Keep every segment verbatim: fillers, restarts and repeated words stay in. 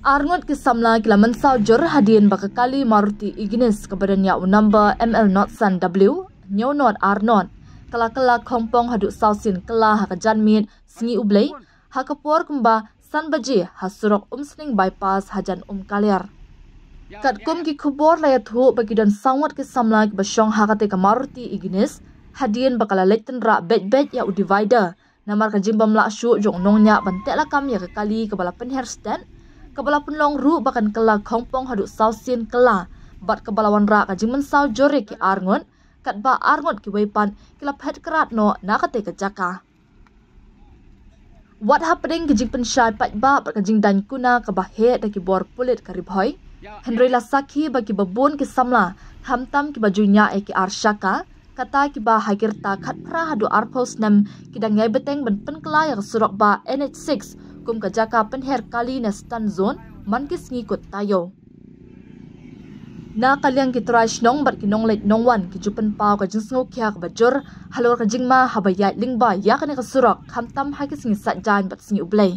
Arngut ki samla ki la mynsaw jur hadien ba ka kali Maruti Ignis kaba don ïa u number M L not san W hynñiew not ar not ka la kylla khongpong haduh saw sien kylla ha ka janmiet sngi U Blei ha ka por kumba san baje ha surok Umsning Bypass hajan Umkaliar. Katkum ki khubor la ïathuh ba ki don saw ngut ki samla kiba shong ha kata ka Maruti Ignis hadien ba ka la leit tynrah beit beit ïa u divider namar ka jingbym lah shuh jong u nongñiah ban teh lakam ïa ka kali kaba la pynher stet kaba la pynlong ruh ba kan kylla khongpong haduh saw sien kylla bad kaba la wanrah ka jingmynsaw jur ïa ki arngut katba arngut kiwei pat ki la phet krat noh na kata ka jaka. Wat hapdeng ki jingpynshai paidbah bad ka jingdaiñ kuna kaba heh da ki bor pulit ka Ri Bhoi, hynrei la sakhi ba kiba bun ki samla khamtam kiba ju ñiah ïa ki ar shaka, kata kiba ha ki rta khatphra haduh arphew snem ki dang ïai bteng ban pynkylla ïa ka surok bah N H six kum ka jaka pynher kali ne stun zone man ki sngi kut taïew. Na ka liang ki trai shnong bad ki nongleit nongwan ki ju pynpaw ka jingsngewkhia kaba jur halor ka jingma haba ïaid lyngba ïa kane ka surok khamtam ha ki sngi Saitjaiñ bad sngi U Blei.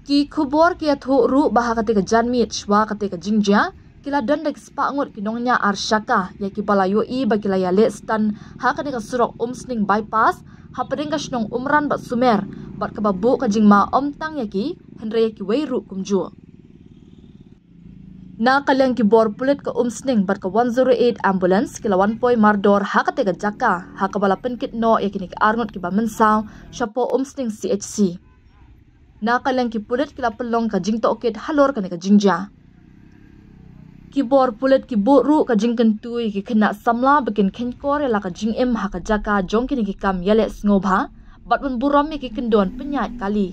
Ki khubor ki ïathuh ruh ba ha kata ka janmiet shuwa kata ka jingjia ki la don da ki spah ngut ki nongñiah ar shaka ïa kiba la ïohi ba ki la ïaleh stun ha kane ka surok Umsning Bypass hapdeng ka shnong Umran bad Sumer bad kaba buh ka jingma ym tang ïa ki hynrei ïa kiwei ruh kumjuh. Na ka liang ki bor pulit ka Umsning bad ka one zero eight ambulance ki la wan poi mardor ha kata ka jaka ha kaba la pynkit noh ïa kine ki arngut kiba mynsaw shapoh Umsning C H C. Na ka liang ki pulit ki la pynlong ka jingtohkit halor kane ka jingjia. Ki bor pulit ki buh ruh ka jingkyntu ïa ki khynnah samla ba kin kheiñkor ïa la ka jingim ha ka jaka jong kine ki kam ïaleh sngewbha bad ban burom ïa ki kyndon pynïaid kali.